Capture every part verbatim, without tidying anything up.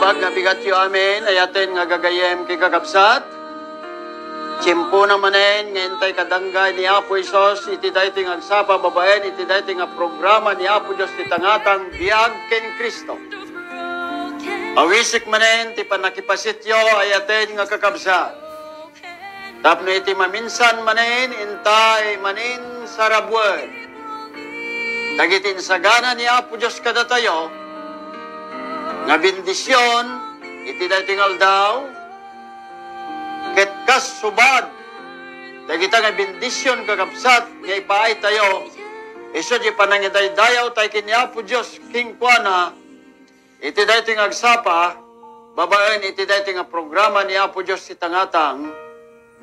Nabigatyo amin, ayaten nga gagayyem ken kakabsat. Tiempona manen nga intay kadanggay ni Apo Jesus iti daytoy nga agsapa babaen iti daytoy nga programa ni Apo Dios ti tangatang Biag ken Cristo. Awisek manen ti pannakipasityo, ayaten nga kakabsat. Tapno iti maminsan manen, intay manen sarabuen dagiti insagana ni Apo Dios kadatayo nga bendision iti daytoy nga aldaw, ket kas subad dagita nga bendision, kakabsat, nga ipaaytayo isu ti panangidaydayawtayo ken ni Apo Dios kenkuana iti daytoy nga agsapa babaen iti daytoy nga programa ni Apo Dios ti tangatang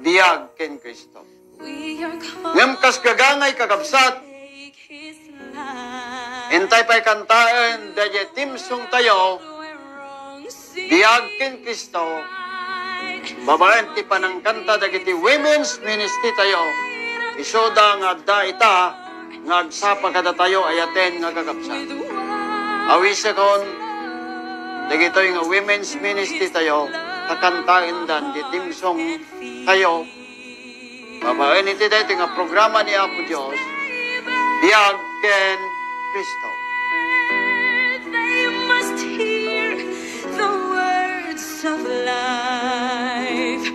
Biag ken Cristo. Ngem kas gagangay, kakabsat, intay pay kantaen daydiay theme songtayo, Biag ken Cristo, babaen ti panangkanta dagiti women's ministry tayo. Isuda nga adda ita nga agsapa kadatayo, ayaten nga kakabsat. Awisekon dagitoy nga women's ministry tayo, ta kantaendan ti theme songtayo babaen iti daytoy nga programa ni Apo Dios, Biag ken Cristo. They must hear the words of life.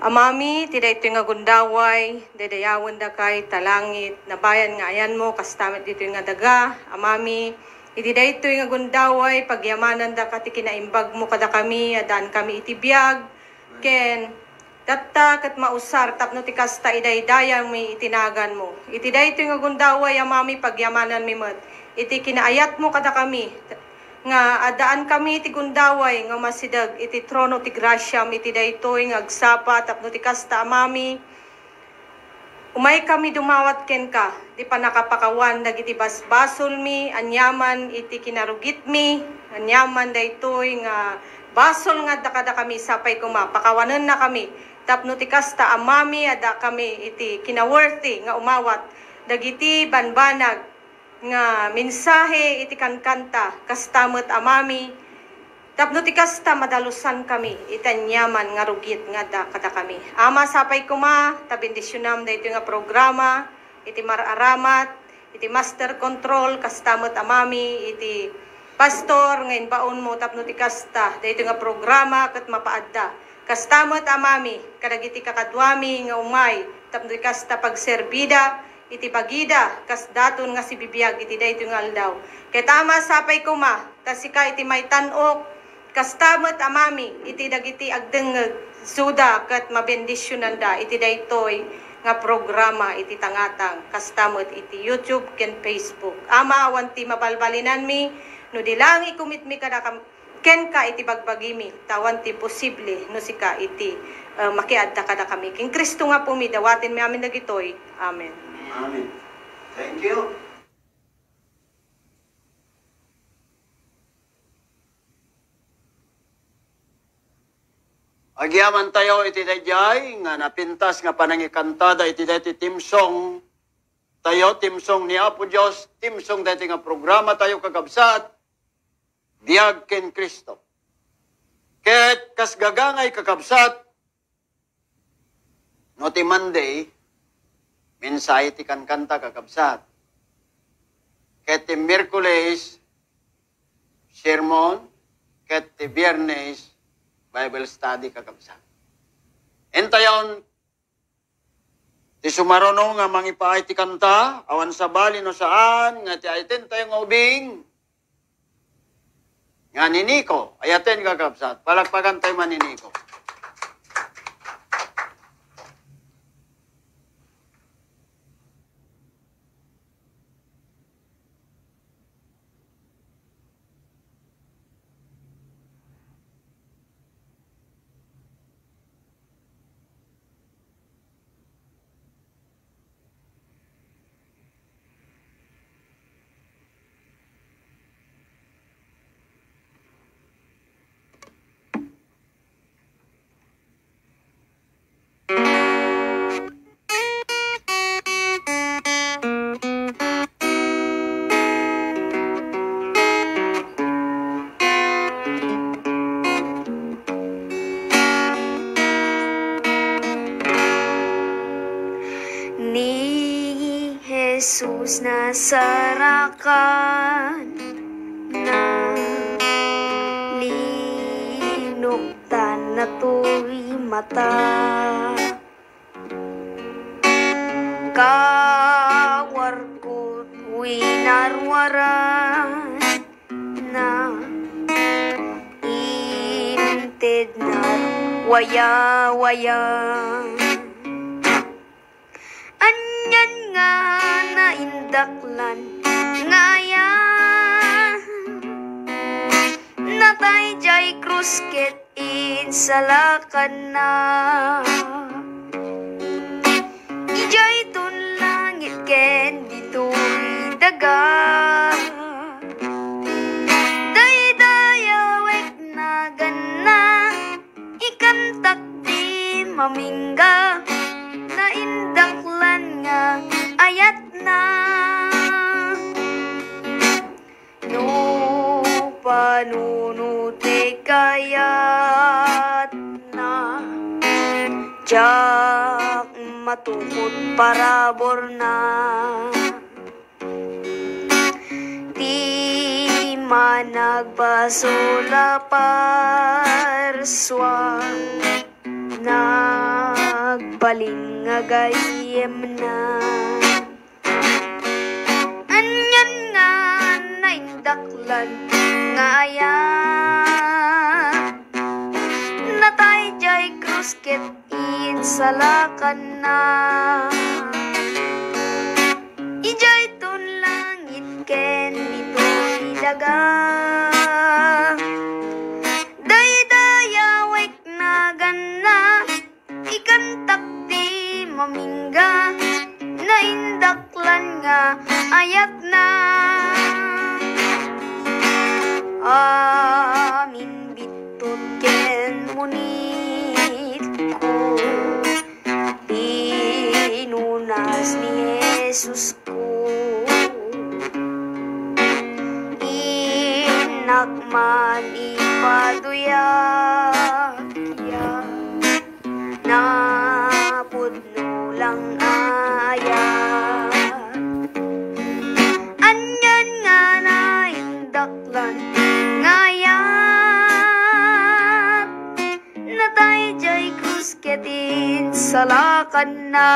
Amami, ti daytoy nga gundaway, daydayawendakay ta langit, nabayan nga ayanmo, kasta met ditoy nga daga. Amami, iti daytoy nga gundaway, pagyamanandaka ti kinaimbagmo kadakami, addankami iti biag, ken tatta ket mausar tapno ti kasta idaydayawmi iti naganmo. Iti daytoy nga gundaway, Amami, pagyamananmi met iti kinaayatmo kadakami, nga addaankami iti gundaway nga umasideg iti trono ti grasiam iti daytoy nga agsapa tapno ti kasta, Amami, umaykami dumawat kenka ti pannakapakawan dagiti basbasolmi, aniaman iti kinarugitmi, aniaman daytoy nga basol nga adda kadakami, sapay koma, pakawanennakami tapno ti kasta, Amami, addakami iti kinaworthy nga umawat dagiti banbanag nga mensahe iti kankanta, kasta met, Amami, tapno ti kasta madalusankami iti aniaman nga rugit nga adda kadakami. Ama, sapay koma ta bendisionam daytoy nga programa, iti mar-aramat, iti master control, kasta met, Amami, iti pastor nga imbaonmo tapno ti kasta daytoy nga programa ket mapaadda. Kasta met, Amami, kadagiti kakaduami nga umay tapno ti kasta pagserbida iti bagida kas daton nga sibibiag iti daytoy nga aldaw. Ket Ama, sapay koma ta sika iti maitan-ok, kasta met Amami iti dagiti agdengngeg, isuda ket mabendisionanda iti daytoy nga programa iti tangatang, kasta met iti YouTube ken Facebook. Ama, awan ti mabalbalinanmi no di lang ikumitmi kadakam-, kenka iti bagbagimi, ta awan ti posible no sika iti, eh, makiadda kadakami. Ken Cristo nga pumi, dawatenmi amin dagitoy. Amen. Amen. Thank you. Agyamantayo iti daydiay nga napintas nga panangikantada iti daytoy theme song tayo, theme song ni Apo Dios, theme song daytoy nga programa tayo, kakabsat, Biag ken Cristo. Ket kas gagangay, kakabsat, no ti Monday, mensahe ti kankanta, kakabsat. Ket ti Miyerkules, sermon. Ket ti Biyernes, Bible study, kakabsat. Intayon, ti sumaruno nga mangipaay ti kanta, awan sabali no saan nga ti ayatentayo nga ubing nga ni Nico. Ayaten, kakabsat. Palakpakantayo man ni Nico. Ni Jesus nasarakan na, linuktan natoy mata. Kawarkot winarwaran na, inted narwayawaya. Anian nga naindaklan nga ayat, natay jay krus ket insalakanna. Idiay ton langit ken ditoy daga, daydayawek naganna. Ikantak ti mamingga, naindaklan nga ayatna. No panunot ti kayatna, diak matukod paraburna. Ti managbasol a parsua, nagbalin nga gayyemna. Anian nga naindaklan nga ayat, natay jay krus ket insalakanna. Idiay ton langit ken ditoy daga, daydayawek naganna. Ikantak ti mamingga, naindaklan nga ayatna. Amin bitton ken munitko, pinunas ni Jesus. Innak man ipaduyak, ya, napudno lang ayat. Anian nga naindaklan nga ayat, natay jay krus ket insalakanna.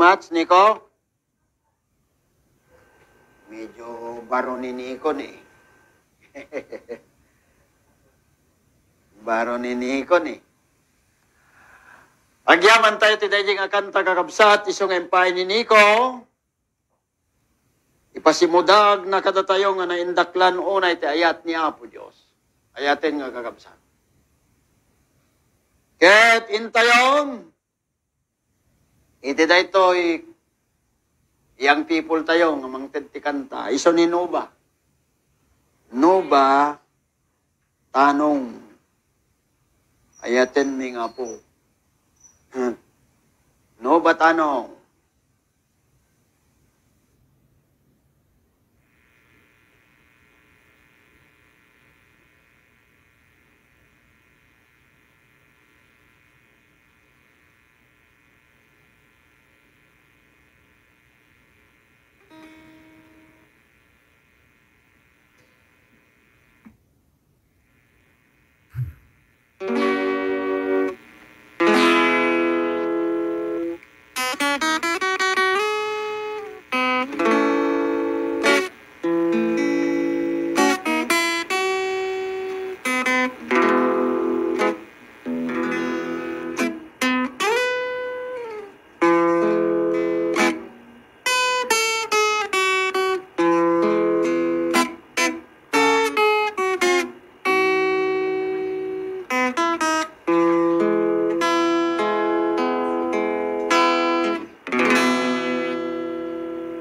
Ats, Nico? Medyo baro ni Nico ni. Baro ni Nico ni. Agyaman tayo ti daydi nga kanta, kakabsat, isu nga impay ni Nico. Ipasimudag na kadatayo nga naindaklan unay ti ayat ni Apo Dios. Ayaten nga kakabsat. Ket intayon, iti daytoy young people tayo nga mangted ti kanta, isu ni Nuba. Nuba Tanong. Ayatenmi nga apo. Nuba Tanong.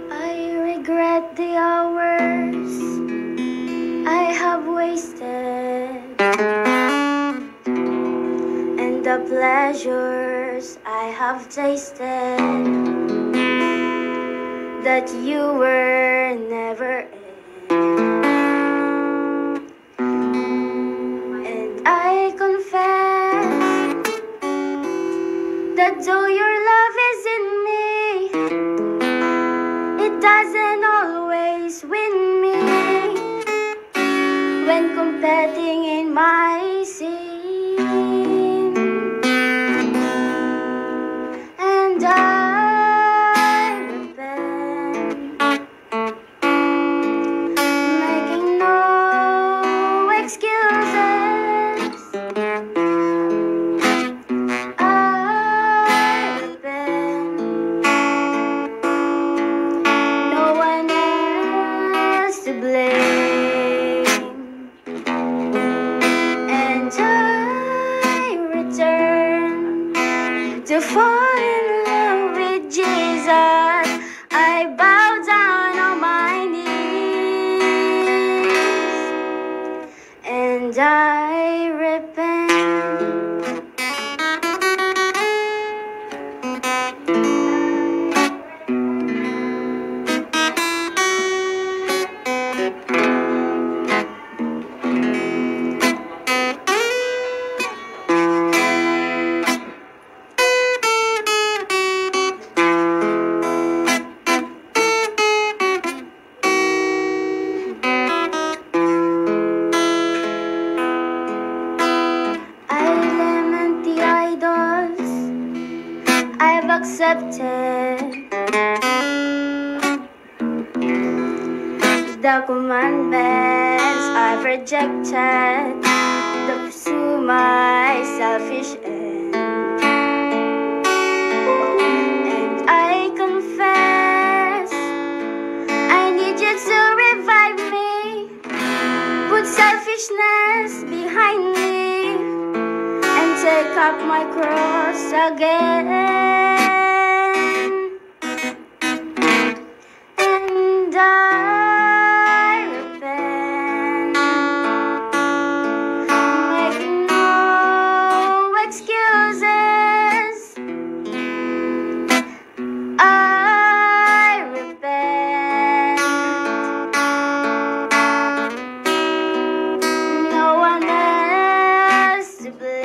I regret the hours I have wasted and the pleasures I have tasted that you were never in. And I confess that though your love is in me, it doesn't always win me when competing in my sin. And I repent, making no excuses. I repent. No one else to blame. And I return to fall in love with Jesus. I bow down on my knees and I repent. I lament the idols I've accepted, the commandments I've rejected that pursue my selfish end. And I confess, I need you to revive me. Put selfishness behind me and take up my cross again. And I repent, making no excuses. I repent. No one else to blame.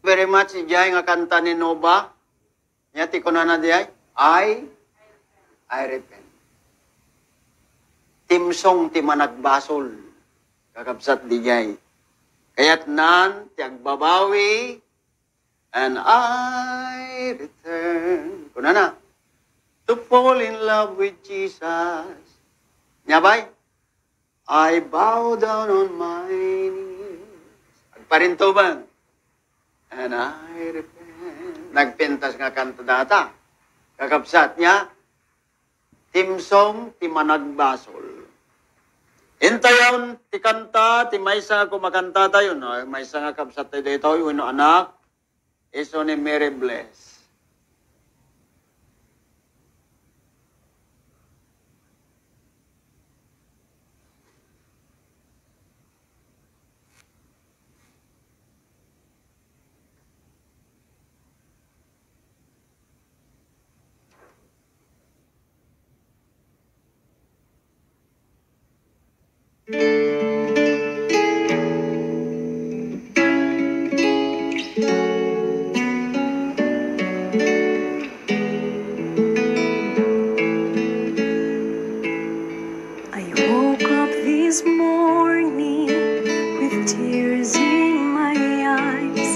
very much, ijay nga kanta ni Nova. Nia ti kunana diay, "I, I repent." Timsong ti managbasol, kakabsat, diay. Kayatnan ti agbabawi, "And I return," kunana, "to fall in love with Jesus." Nia pay, "I bow down on my knees." Agparintuban. "And I repent." Nagpintas nga kanta data. Kakabsat, nia, timsong ti managbasol. Intayon ti kanta, ti maysa nga kumakanta tayo, no? Maysa nga kabsat tayo daytoy, wenno anak, isu ni Mary Bless. I woke up this morning with tears in my eyes.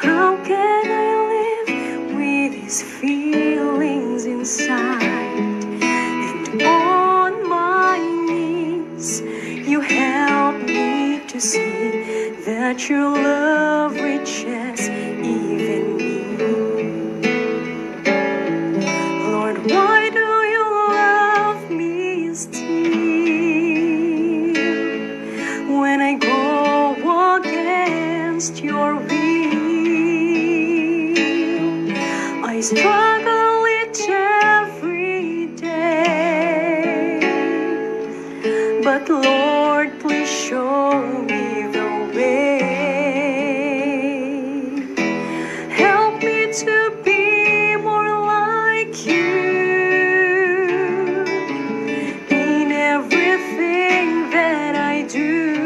How can I live with these feelings inside? And on my knees, you help me to see that your love reaches even me. Lord, why do you love me still when I go against your will? I struggle each every day, but Lord, please show me the way. Help me to be more like you in everything that I do.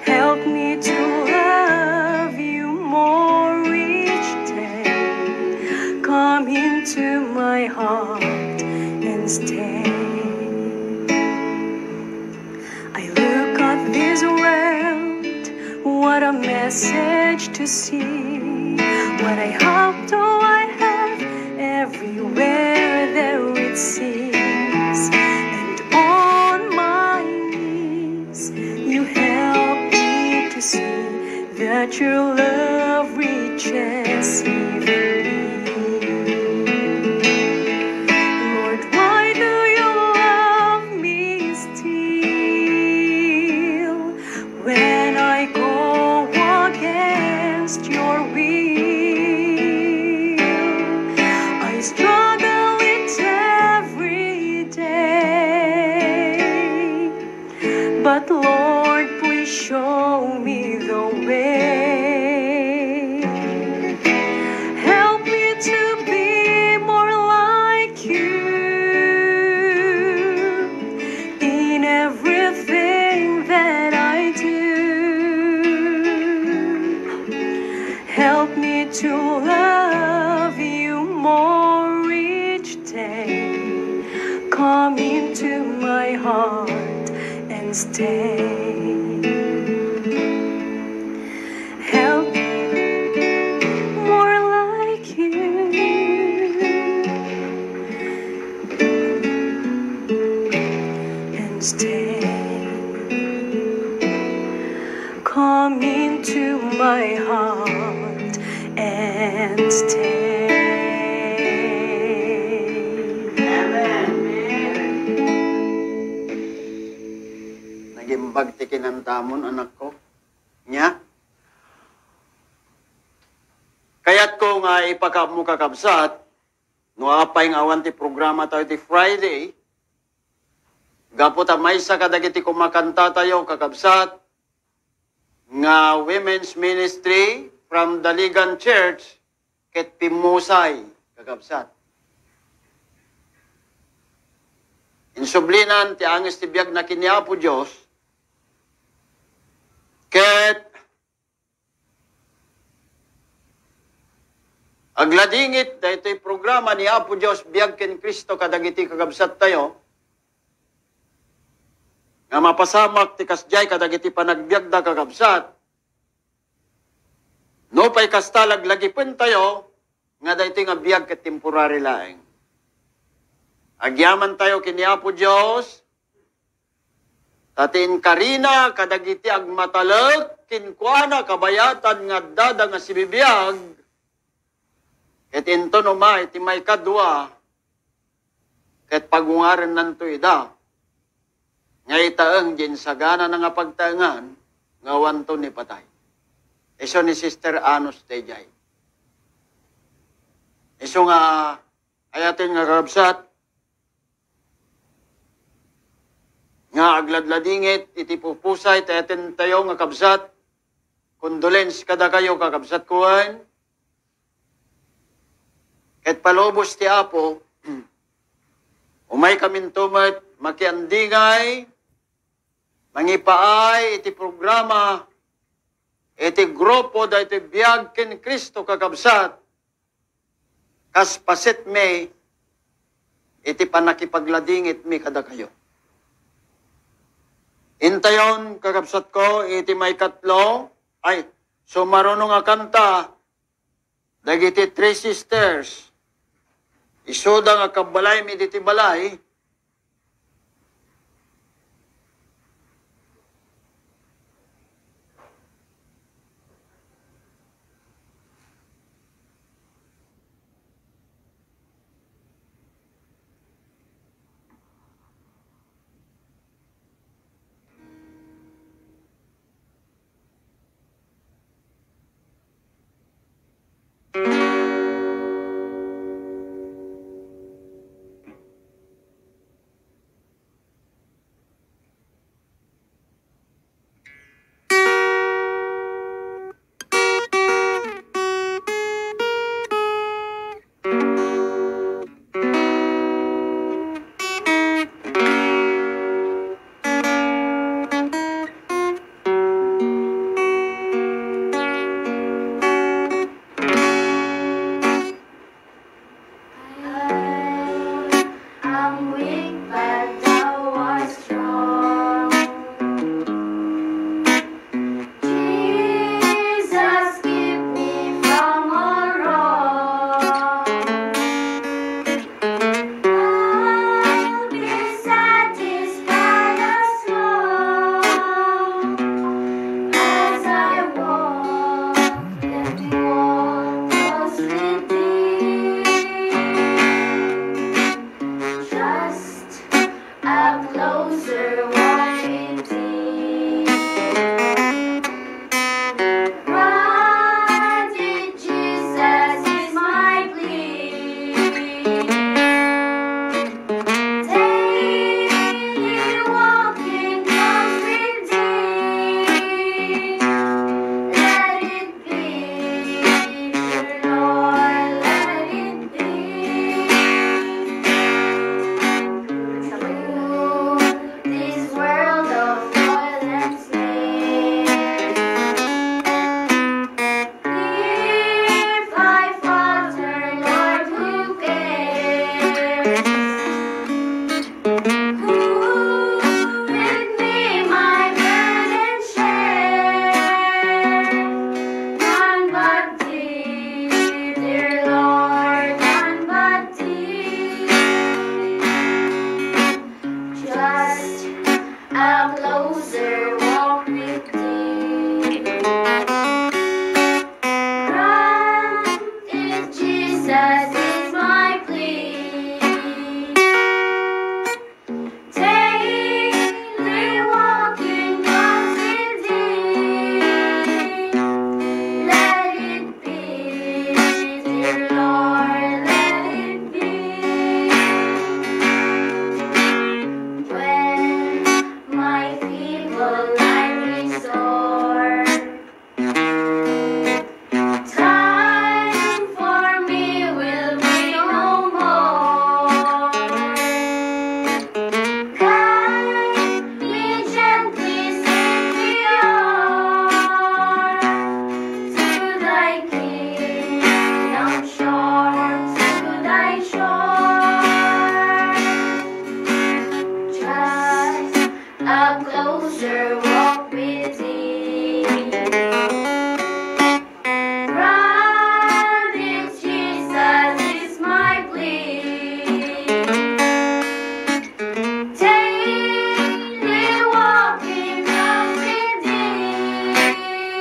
Help me to love you more each day. Come into my heart and stay. I look at this world, what a message to see. What I have, do I have? Everywhere there it seems. And on my knees, you help me to see that your love reaches even me. Lord, why do you love me still when I go against your will? I struggle each every day. But Lord, please show me the way. Help me to be more like you in everything that I do. Help me to love you more each day. Come into my heart and stay. Help me more like you and stay. Come into my heart and stay. Amen. Nagimbag ti kinantamon, anakko. Nia? Kayatko nga ipakaammo, kakabsat, no apay nga awan ti programa tayo ti Friday, gapu ta maysa kadagiti kumakanta tayo, kakabsat, nga women's ministry from Daligan Church ket pimmusay, kakabsat. Insublinan ti anges ti biagna ken ni Apo Dios, ket Agladingit daytoy programa ni Apo Dios, Biag ken Cristo, kadagiti kakabsattayo, nga mapasamak ti kasdiay kadagiti panagbiagda, kakabsat. Nupay kasta, laglagipentayo nga daytoy nga biag ket temporary laeng. Agyamantayo ken ni Apo Dios, ta ti inkarina kadagiti agmatalek kenkuana kabayatan nga addada nga sibibiag, ket inton umay ti maikadua, ket pagungarennanto ida nga itaeng diay insaganana nga pagtaengan nga awanto ni patay. Isu ni Sister Anus daydiay. Isu nga ayaten nga kakabsat, nga agladladingit iti pupusay ti ayatentayo nga kabsat, condolence kadakayo, kakabsatko, wen. Ket palubos ti Apo, umaykaminto met makiandingay, mangipaay iti programa, iti grupo daytoy Biag ken Cristo, kakabsat, kas pasetmi iti pannakipagladingitmi kadakayo. Intayon, kakabsatko, iti maikatlo, ay, sumaruno nga kanta, dagiti Three Sisters. Isuda nga kabbalaymi diti balay.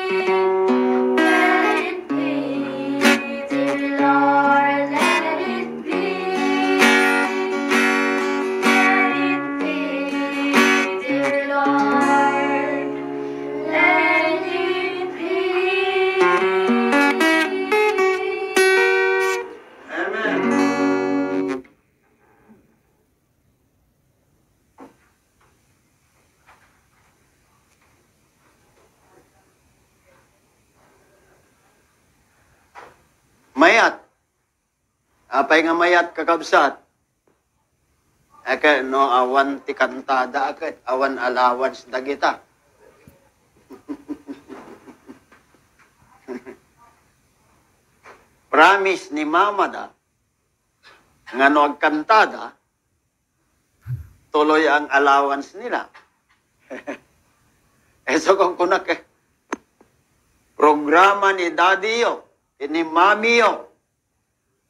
Let it be, dear Lord, let it be. Let it be, dear Lord, let it be. Amen. Mayat. Apay nga mayat, kakabsat? Ket no awan ti kantada, ket awan allowance dagita. Promise ni mamada nga no agkantada, tuloy ang allowance nila. Eh, so kung kunak, eh, programa ni daddy yo, ni mami yo,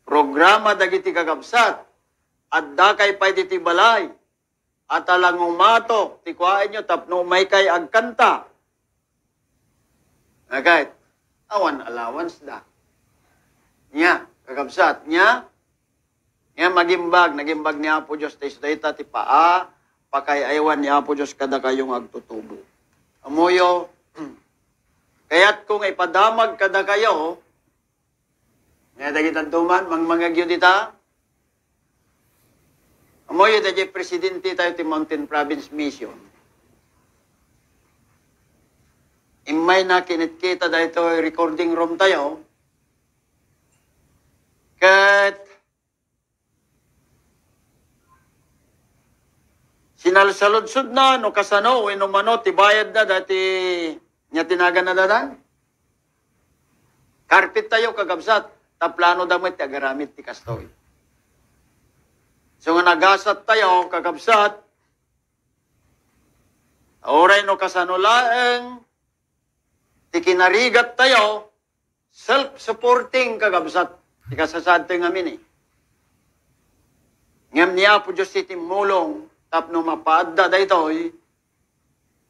programa dagiti kakabsat, adda kay pay diti balay, at alangumato ti kuaenyo tapno umay kay agkanta. Agayt, awan allowance da. Nya, kakabsat, nya, nya magimbag, nagimbag ni Apo Dios, ta isu dayta ti paa, pakaay-aywan ni Apo Dios kadakayo nga agtutubo. Ammoyo, kayatko nga ipadamag kadakayo, nga dagiti dadduma, mangmangegyo dita, ammoyo, daydiay presidente tayo ti Mountain Province Mission. Immayna kinitkita daytoy recording room tayo, ket sinalsaludsodna no kasano wenno mano ti bayadda dati, nya ti naganna dayta. Karpet tayo, kakabsat, ta plano da met ti agaramid ti kastoy. So nga nagasat tayo, kakabsat, uray no kasano laeng ti kinarigat tayo, self-supporting, kakabsat, ti kasasaad tayo ngamin, eh. Ngem ni Apo Dios ti timmulong tapno mapaadda daytoy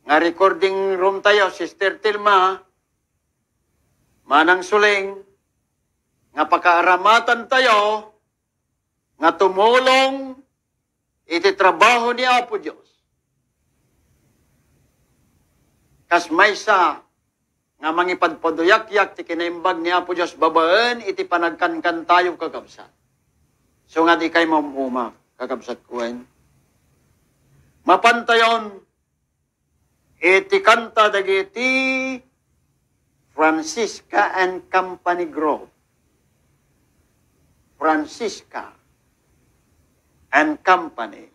nga recording room tayo, Sister Tilma, Manang Suling, nga pakaaramatan tayo nga tumulong iti trabaho ni Apo Dios. Kas maysa nga mangipadpaduyakyak ti kinaimbag ni Apo Dios babaen iti panagkankantayo, kakabsat. So nga di kay maum-uma, kakabsat, kuen. Mapantayon iti kanta dagiti Francisca and Company Group. Francisca and Company.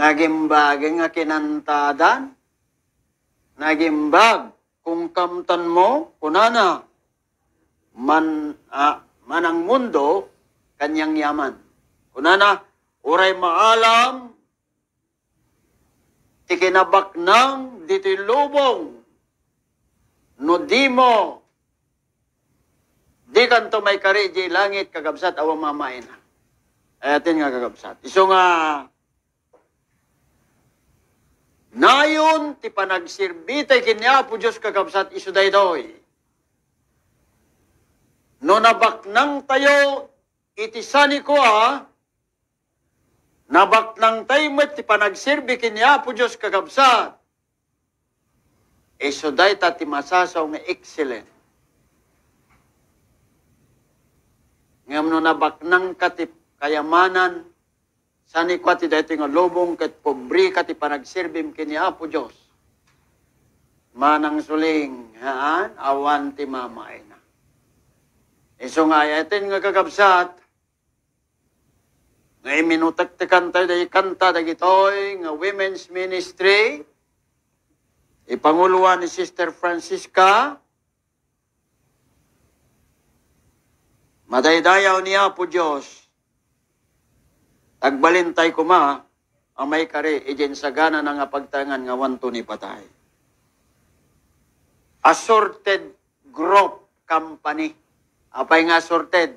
Nagimbag nga kinantadan. Nagimbag, "Kung kamtanmo," kunana, "man-, ah, manang mundo, kaniang yaman." Kunana, "Uray maalam ti kinabaknang ditoy lubong, no dimo, dikanto maikari idiay langit, kakabsat, awan mamaina." Ayaten nga, kakabsat. Isu nga, nayon ti panagserbitayo ken ni Apo Dios, kakabsat, isu daytoy. No nabaknangtayo iti sanikua, nabaknangtayo met ti panagserbi ken ni Apo Dios, kakabsat, isu dayta ti masasaw nga excellent. Ngem no nabaknangka ti kayamanan, sanikua ti daytoy nga lubong ket pobreka ti panagserbim ken ni Apo Dios, manangsuling, haan, awan ti mamaina. Isu nga ayaten nga, kakabsat, nga iminutektekantayo dagiti kanta dagitoy nga women's ministry, ipanguloan ni Sister Francisca. Madaydayaw ni Apo Dios, agbalintay koma a maikari idiay saganana nga pagtaengan nga awanto ni patay. Assorted group company. Apay nga assorted?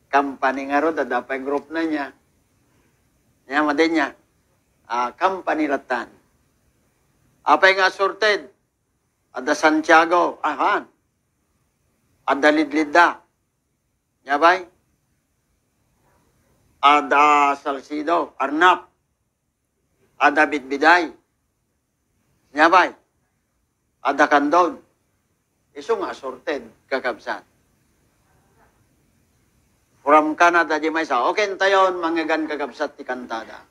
Company ngarud, adda pay group na niya. Niya, madi niya. Ah, company latan. Apay nga assorted? Adda Santiago, ahan. Adda Lidlidda. Nya bay? Adda Salcido, Arnap. Adda Bidbiday. Nya bay? Adda Candon. Isu nga assorted, kakabsat. From Canada, di maysa. Okay, intayon, mangngeggan, kakabsat, ti kantada.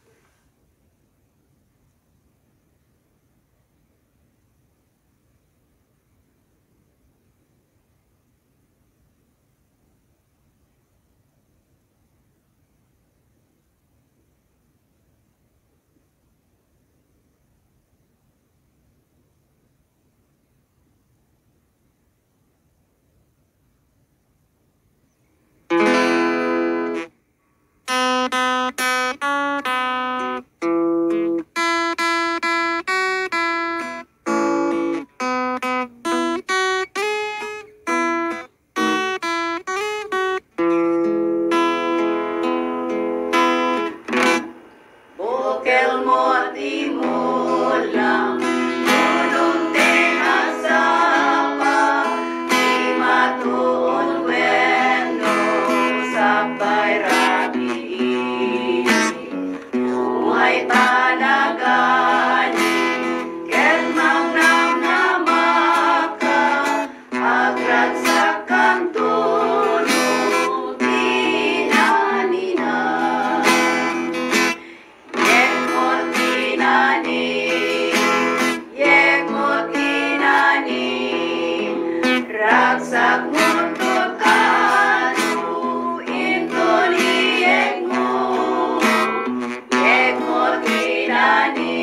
Bukel mo ti mulam, udom ti nasapa, ti matuon wenno sakbay rabii. Umayta nagani, ket mangnamnamaka, agragsakanto no kinanina. Yegmo ti nani, yegmo ti nani, ragsakmonto kano, inton iyegmo. Yegmo ti nani,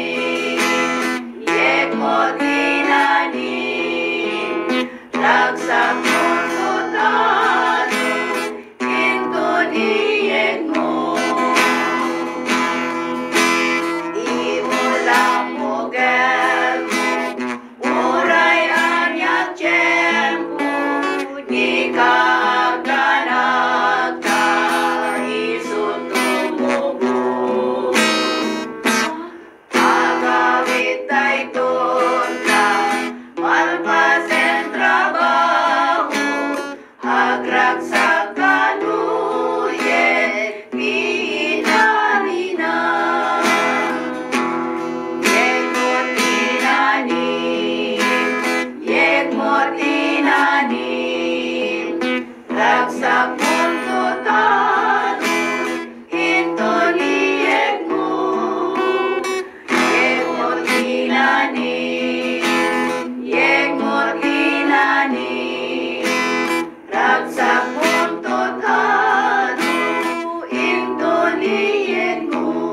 yegmo ti nani, ragsakmonto kano, inton iyegmo. Imo la mugermo, uray ania tiempo, dika agdanag ta isu tumubo. Agawid daytoy nga malpasen trabaho, agragsak kano yegmo ti nani. Yegmo ti nani, yegmo ti nani. Ragsakmonto kano, inton iyegmo. Yegmo ti nani, yegmo ti nani. Ragsakmonto kano, inton iyegmo.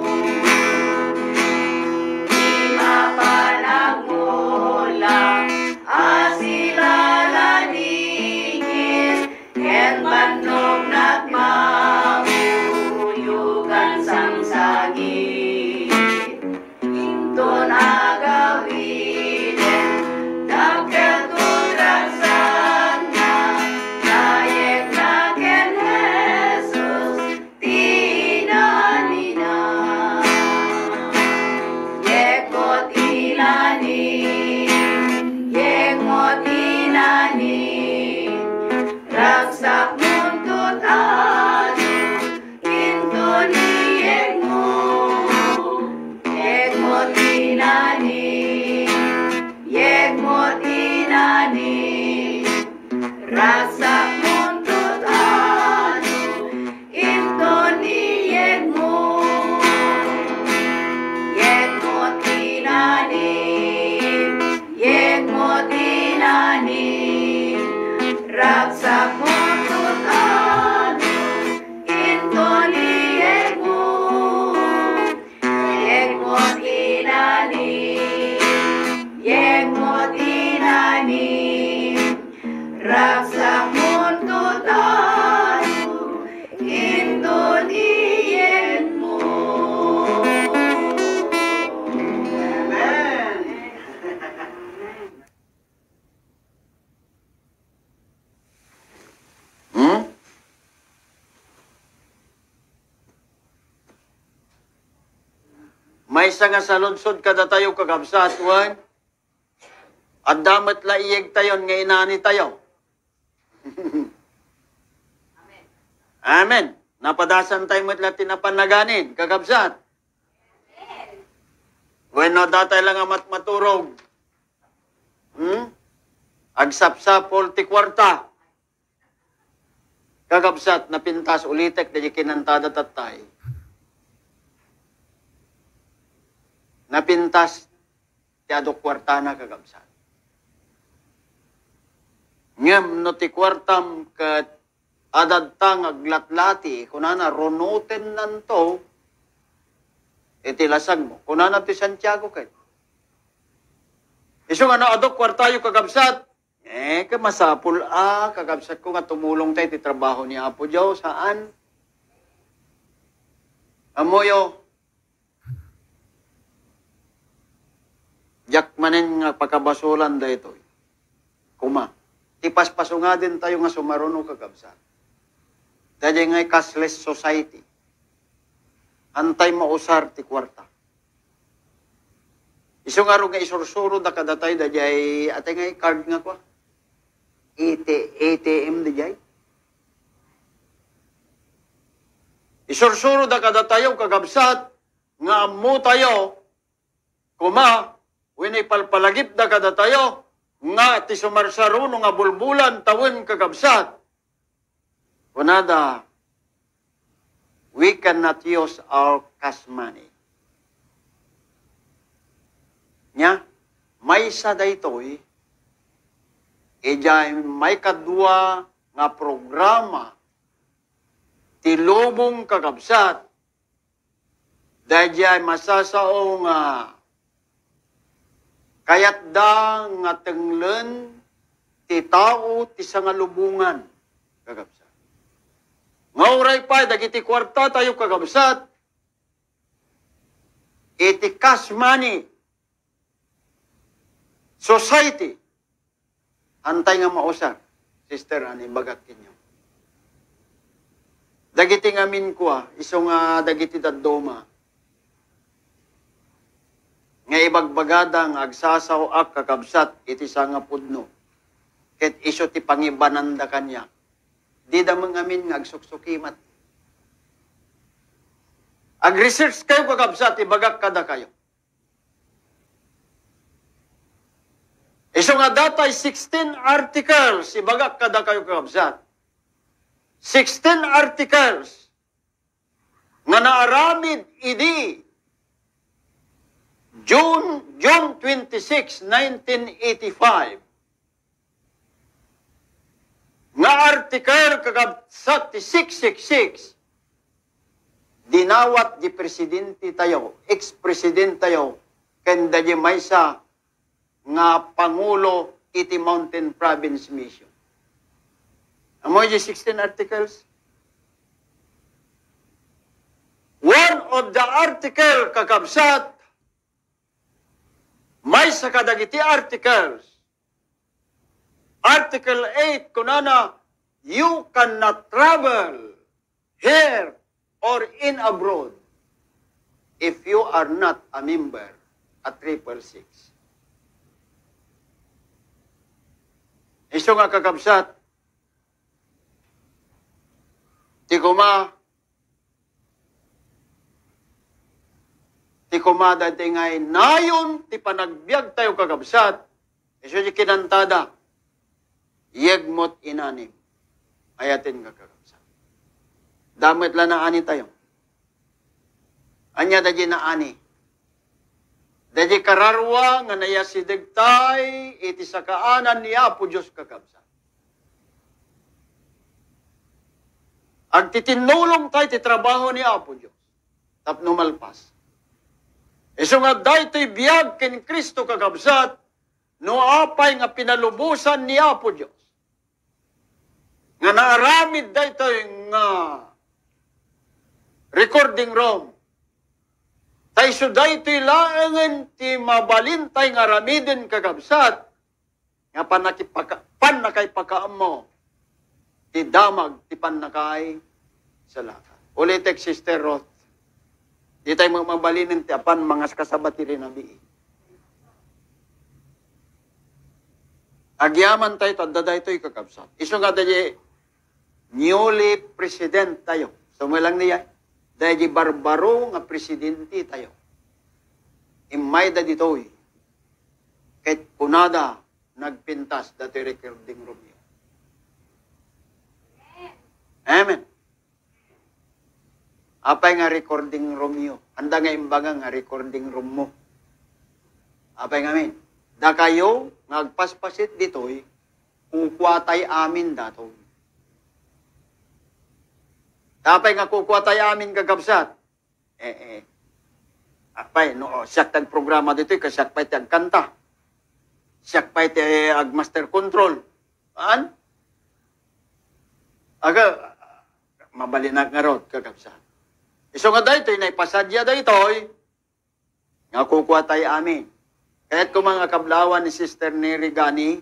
Maysa nga saludsod kadatayo, kakabsat, wen adda met la iyegtayon nga inanitayo. Amen. Napadasan tayo met la ti napan naganin, kakabsat. Wenno, datay la nga matmaturog. Hmm? Agsapsapul ti kuarta. Kakabsat, napintas, ulitek, dagiti kinantada tattay. Napintas ti adu kuartana, kakabsat. Ngem no ti kuartam ket adda nga aglatlati, kunana, "Runotennanto iti lasagmo." Kunana ti Santiago ket. Isu nga no adu kuartayo, kakabsat, eh, ket masapul a, kakabsatko, nga tumulongta iti trabaho ni Apo Dios, haan? Ammoyo, diak manen nga pakabasolan daytoy. Koma, ti paspasungadentayo nga sumaruno, kakabsat, daydiay nga cashless society. Haantay mausar ti kuarta. Isu ngarud nga isursuro da kadatayo daydiay, ati nga card nga kua? A T, A T M daydiay. Isursuro da kadatayo, kakabsat, nga ammotayo koma, wenno ipalpalagipda kadatayo nga ti sumarsaruno nga bulbulan tawen, kakabsat, kunada, "We cannot use our cash money." Nya, maysa daytoy idiay maikadua nga programa ti lubong, kakabsat, daydiay masasao nga kayatda nga tenglen ti tao ti sangalubongan, kakabsat. Nga uray pay dagiti kuartatayo, kakabsat, iti cash money society, haantay nga mausar, Sister Annie, ibagak kenyo. Dagiti ngamin kua, isu nga dagiti dadduma nga ibagbagada nga agsasao-ak, kakabsat, iti sangapudno, ket isu ti pangibananda kaniak. Dida met ngamin nga agsuksukimat. Ag-research kayo, kakabsat, ibagak kadakayo. Isu nga datay sixteen articles, ibagak kadakayo, kakabsat. Sixteen articles nga naaramid idi June, June twenty-six, nineteen eighty-five. Nga article, kakabsat, ti six six six, dinawat di presidente tayo, ex-presidente tayo, ken daydi maysa nga pangulo iti Mountain Province Mission. Ammo di sixteen articles? One of the article, kakabsat, maysa kadagiti articles, Article eight, kunana, "You cannot travel here or in abroad if you are not a member at triple six." Isu nga, kakabsat, ti kuma, ti kuma daytoy nga nayon ti panagbiag tayo, kakabsat, isu ti kinantada, "Yegmo ti inanim." Ayaten, kakabsat. Damet la naani tayo. Ania daydi naani? Daydi kararua nga nayasideg tay iti sakaanan ni Apo Dios, kakabsat. Agtitinnulong tay ti trabaho ni Apo Dios tapno malpas. Isu nga daytoy biag ken Cristo, kakabsat, no apay nga pinalubosan ni Apo Dios nga naaramid daytoy nga recording room, ta isu daytoy laengen ti mabalintay nga aramiden, kakabsat, nga pannakipaka-, pannakaipakaammo ti damag ti pannakaisalakan. Ulitek, Sister Ruth, di Tay mo mabalinen ti apan mangaskasaba ti rinabii. Agyaman tayo, adda daytoy, kakabsat. Isu nga daydi newly president tayo. Sumulang niya, daydi barbaro nga presidente tayo. Immayda ditoy. Ket kunada, nagpintas datoy recording roomyo. Amen. Apay nga recording roomyo? Anda nga imbaga nga recording roommo? Apay ngamin? Dakayo nga agpaspasit ditoy, kukuatay amin datoy. Apay nga kukuatay amin, kakabsat? Eh, eh. Apay, no, oh, siak ti agprograma ditoy, kas siak pay ti agkanta. Siak pay ti agmaster control. Haan? Aga, mabalinak ngarud, kakabsat. Isu nga daytoy, naipasadia daytoy, nga kukuatay amin. Kayat ko mga kablawan ni Sister Neri gani,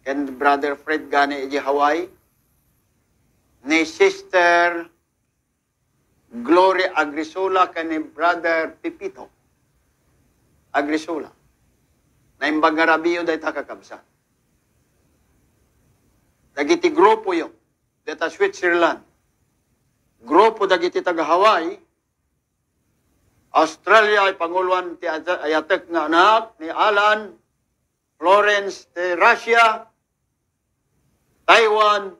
ken Brother Fred gani, iti Hawaii, ni Sister Glory Agrisola ken ni Brother Pepito Agrisola. Naimbag nga rabiyo dayta, kakabsat. Dagiti grupoyo, dayta Switzerland. Grupo dagiti taga Hawaii, Australia, ipanguloan ti aya-, ayatek nga anak ni Alan, Florence ti Russia, Taiwan,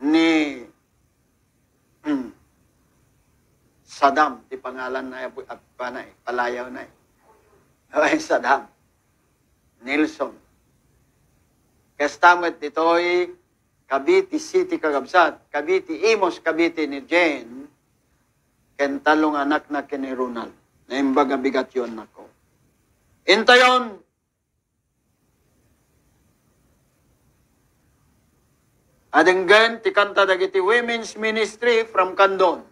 ni, hmm, Saddam, ti pangalan na, ap-, ap-, na, eh, palayaw na, eh. Ay, Saddam. Nelson. Kasta met ditoy, Cavite City, kakabsat, Cavite, Imus, Cavite ni Jane, ken tallo nga anakna ken ni Ronald. Naimbag a bigat yo, anakko. Intayon, adenggen ti kanta dagiti Women's Ministry from Candon.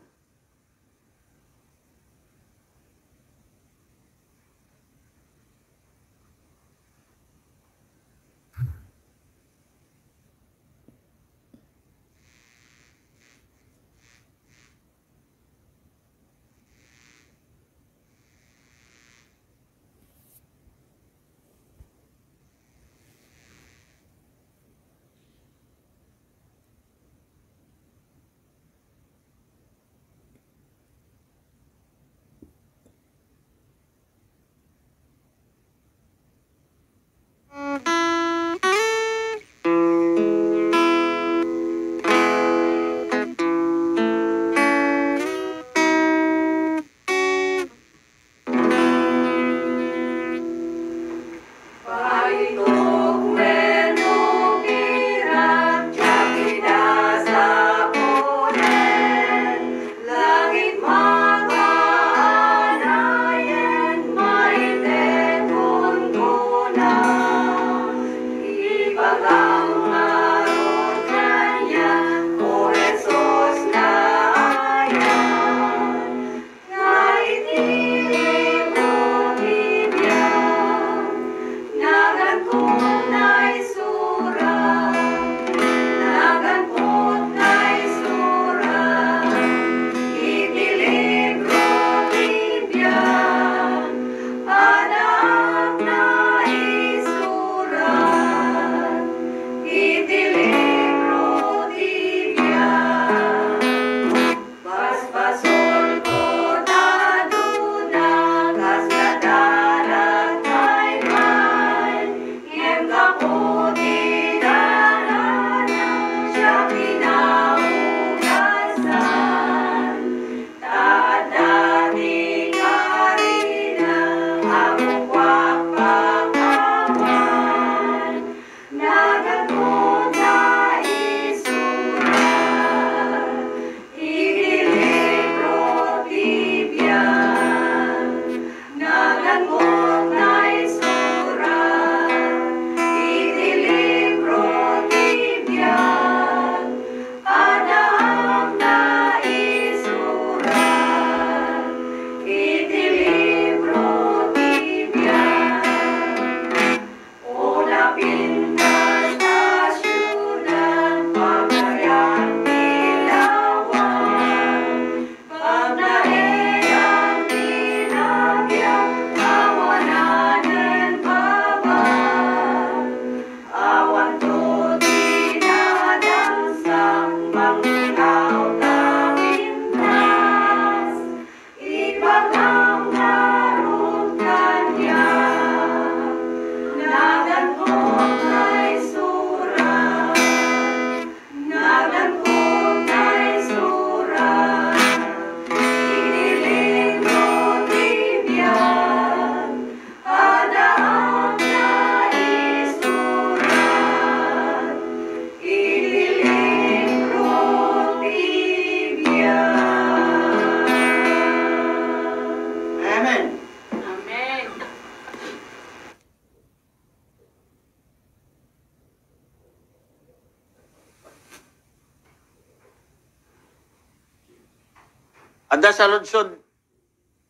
Adda saludsod,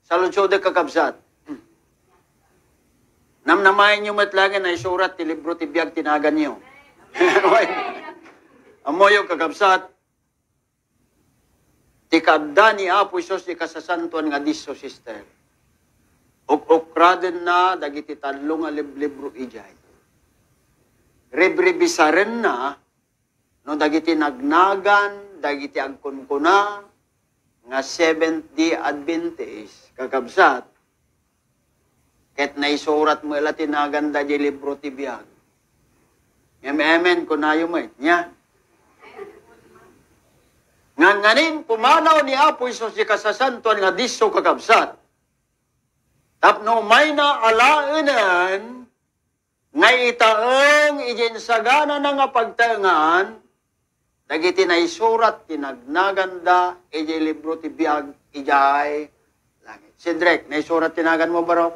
saludsodek, kakabsat. Namnamaenyo met laeng naisurat ti libro ti biag ti naganyo. Ammoyo, kakabsat, ti kaadda ni Apo Jesus ti kasasantoan nga disso, sister. Uk-ukradenna dagiti tallo nga liblibro idiay. Ribrebisarenna no dagiti nagnagan, dagiti agkunkuna nga Seventh-day Adventist, kakabsat, ket naisurat met la ti naganda idiay libro ti biag. Ngem amen, kunayo met, nia? Nganganin pumanaw ni Apo Jesus ti kasasantoan nga disso, kakabsat, tapno umayna alaenen nga itaeng idiay insaganana nga pagtaengan dagiti naisurat ti nagnaganda idiay libro ti biag idiay langit. Cedric, naisurat ti naganmo, baro?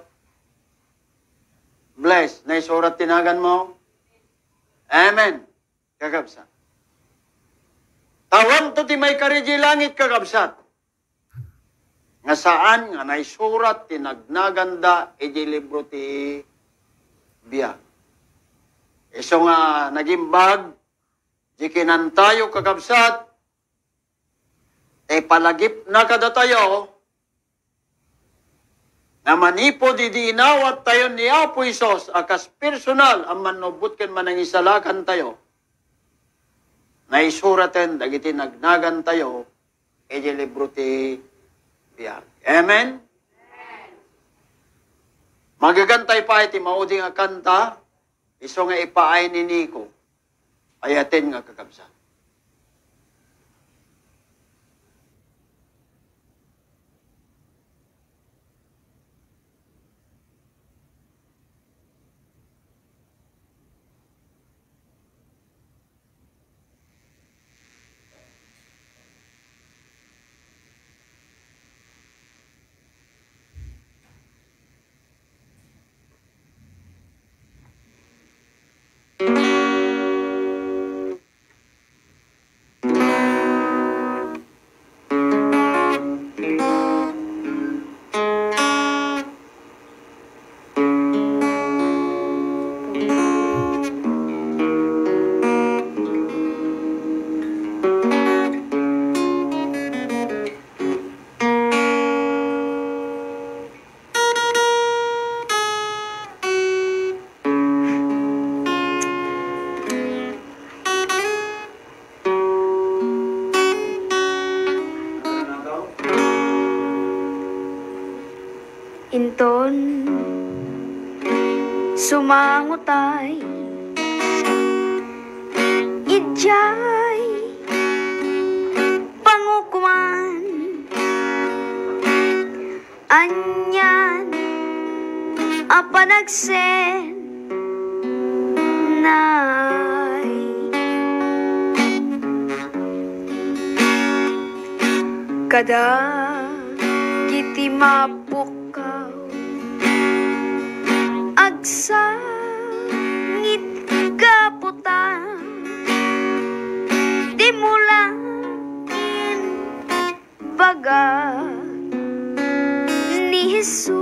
Bless, naisurat ti naganmo? Amen. Kakabsat. Tawanto ti maikari idiay langit, kakabsat, nga saan nga naisurat ti nagnaganda idiay libro ti biag. Isu nga nagimbag, di kinantayo, kakabsat, ti palagipna kadatayo, nga manipud idi inawat tayo ni Apo Jesus a kas personal a mannubbot ken manangisalakantayo, naisuraten dagiti nagnagantayo iti libro ti biag. Amen? Magagantay pay ti maudi nga kanta, isu nga ipaay ni Nico. Ayaten nga kakabsat. Inton sumangotay idiay pangukoman, anian a panagsenay kadagiti mapukaw, agsangit gapu ta dimo la imbaga ni Jesus.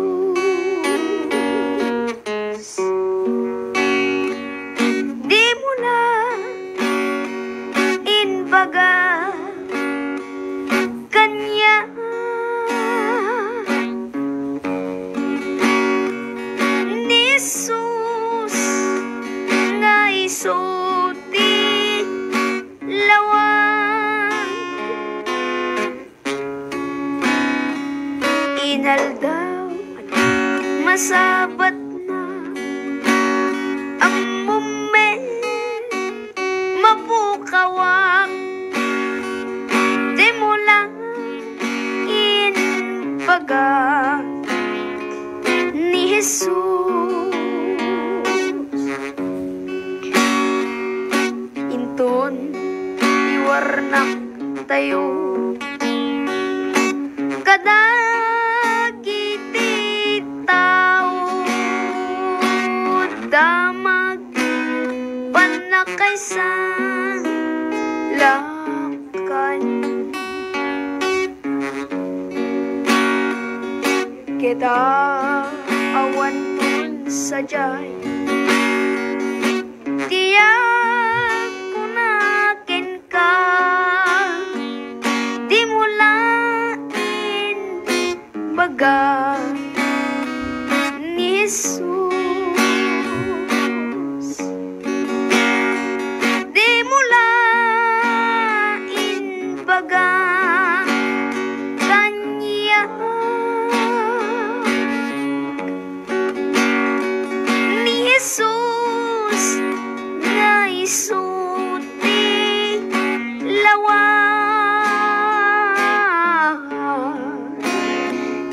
Dimo la imbaga kaniak ni Jesus nga isu ti lawan. Inaldaw, masabatna, ammom met mapukawak, dimo la imbaga ni Jesus. Inton iwarnak tayo kadagiti tao, damag, pannakaisalakan. Keta awan sadiay ti agkuna kenka, dimo la imbaga ni Jesus. Dimo la imbaga kaniak ni Jesus nga isu ti lawas.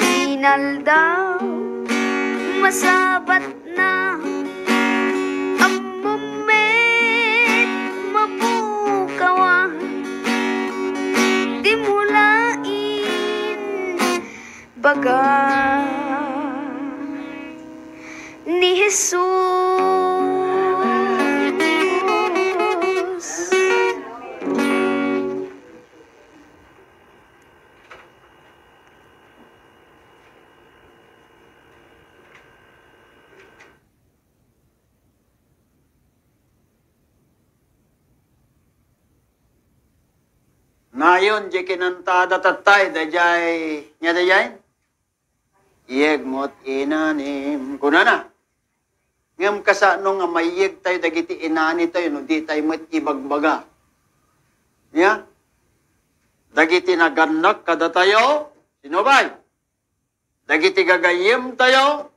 Inaldaw, masabat na, ammom met mapukawak, dimo la imbaga ni Jesus. Nayon, diay kinantada tattay, daydiay, nga daydiay? Iyegmo ti inanim, kunana. Ngem kasano nga maiyegtayo dagiti inanitayo no ditay met ibagbaga? Ya? Dagiti nagannak kadatayo, sino pay? Dagiti gagayyemtayo,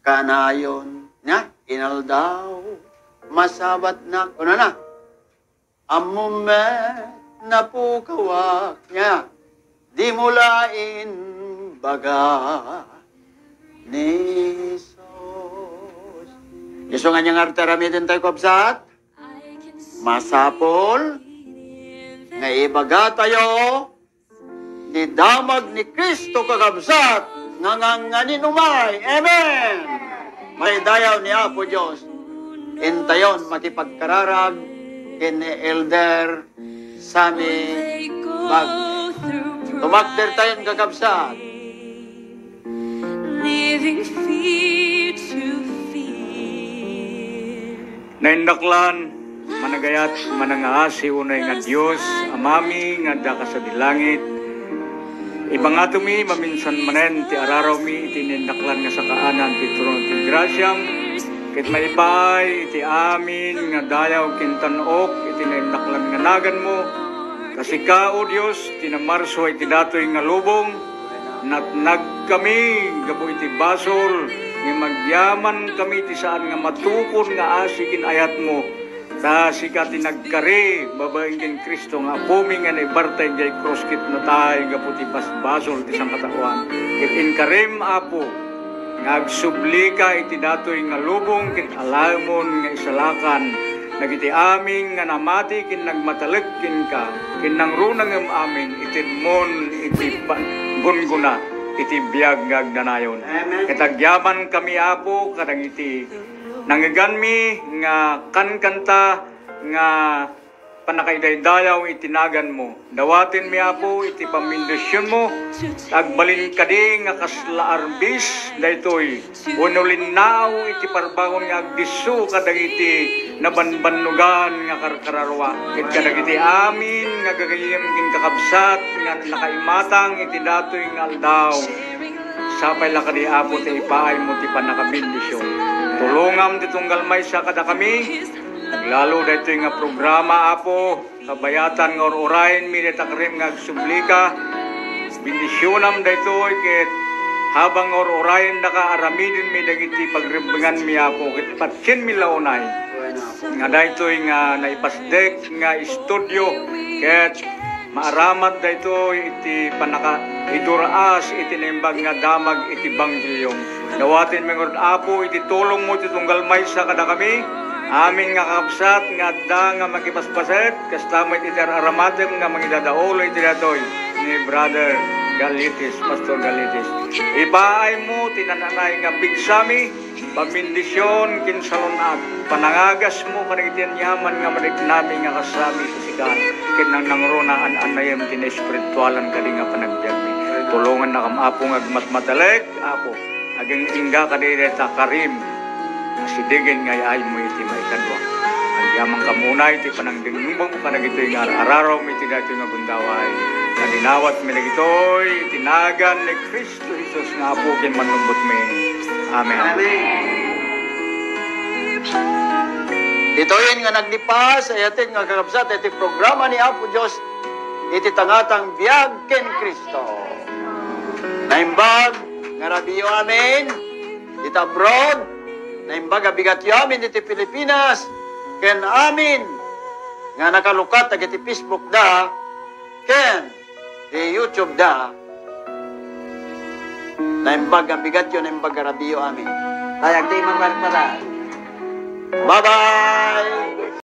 kanayon, nia, inaldaw, masabatnak, kunana, ammom met napukawak, nia, dimo la imbaga ni Jesus. Isu nga ania nga aramidentayo, kabsat? Masapul nga ibagatayo ti damag ni Cristo, kakabsat, nga nganganin umay. Amen! Maidayaw ni Apo Dios. Intayon makipagkararag ken ni Elder Sammy Bag. Tumakdertayon, kakabsat. Living feet to feet. Naindaklan, managayat, manangaasi unay nga Dios, Amami nga adda ka sadi langit. Ibangatemi maminsan manen ti ararawmi iti naindaklan nga sakaanan ti trono ti grasiam, ket maipaay iti amin nga dayaw ken tan-ok iti naindaklan nga naganmo. Ta sika, O Dios, ti namarso iti datoy nga lubong, natnagkami gapu iti basol, ngem agyamankami iti saan nga matukon nga asi ken ayatmo. Ta sika ti nagkari babaen ken Cristo nga Apomi nga naibarta idiay krus ket natay gapu ti basbasol ti sangkataoan. Ket inkarim, Apo, nga agsublika iti datoy nga lubong ket alaemon nga isalakan dagiti amin nga namati ken nagmatalek kenka, ken nangruna ngem amin, itedmon iti pa-, gunggona iti biag nga agnanayon. Amen. Ket agyamankami, Apo, kadagiti nangngeganmi nga kankanta nga pannakaidaydayaw iti naganmo. Dawatenmi, Apo, iti pammindisionmo, ta agbalin kadi nga kasla arbis daytoy wenno linnaaw iti parbangon nga agdisso kadagiti nabanbannogan nga karkararua, ket kadagiti amin nga gagayyem ken kakabsat nga nakaimatang iti datoy nga aldaw. Sapay la kadi, Apo, ta ipaaymo ti pannakabendision. Tulongam ti tunggal maysa kadakami. Aglalo daytoy nga programa, Apo, kabayatan nga ur-urayenmi dayta karim nga agsublika. Bendisionam daytoy ket habang nga ur-urayendaka, aramidenmi dagiti pagrebbenganmi, Apo, ket patienmi la unay nga daytoy nga naipasdek nga estudio ket maaramat daytoy iti pannakaidur-as iti naimbag nga damag iti Ebanghelio. Dawatenmi ngarud, Apo, iti tulongmo ti tunggal maysa kadakami, amin nga kakabsat nga adda nga makipaspaset, kasta met iti ar-aramatem nga mangidadaolo iti daytoy ni Brother Galitis, Pastor Galitis. Ipaaymo ti naan-anay nga pigsami, pammindision ken salun-at, panangagasmo kadagiti aniaman nga mariknami nga kasami iti sika, ket nangnangruna an-annayem ti naespiritualan kadi nga panagbiagmi. Tulongannakam, Apo, nga agmatmatalek, Apo. Aging-ingga kadi dayta karim. Asidegen nga ay-aymo iti maikadua. Agyamankam unay iti panangdengngem kadagitoy nga ar-ararawmi iti daytoy nga gundaway. Nga dinawatmi dagitoy iti nagan ni Cristo Jesus nga Apo ken Mannubbotmi. Amen. Amen. Ditoyen nga naglepas, ayaten nga kakabsat, iti programa ni Apo Dios, iti tangatang biag ken Cristo. Naimbag nga rabiyo amin, dita abroad, naimbag a bigatyo amin iti Pilipinas, ken amin nga nakalukat dagiti Facebook da, ken di YouTube da, naimbag a bigatyo, naimbag a rabiyo amin. Ay, agdi man. Bye-bye!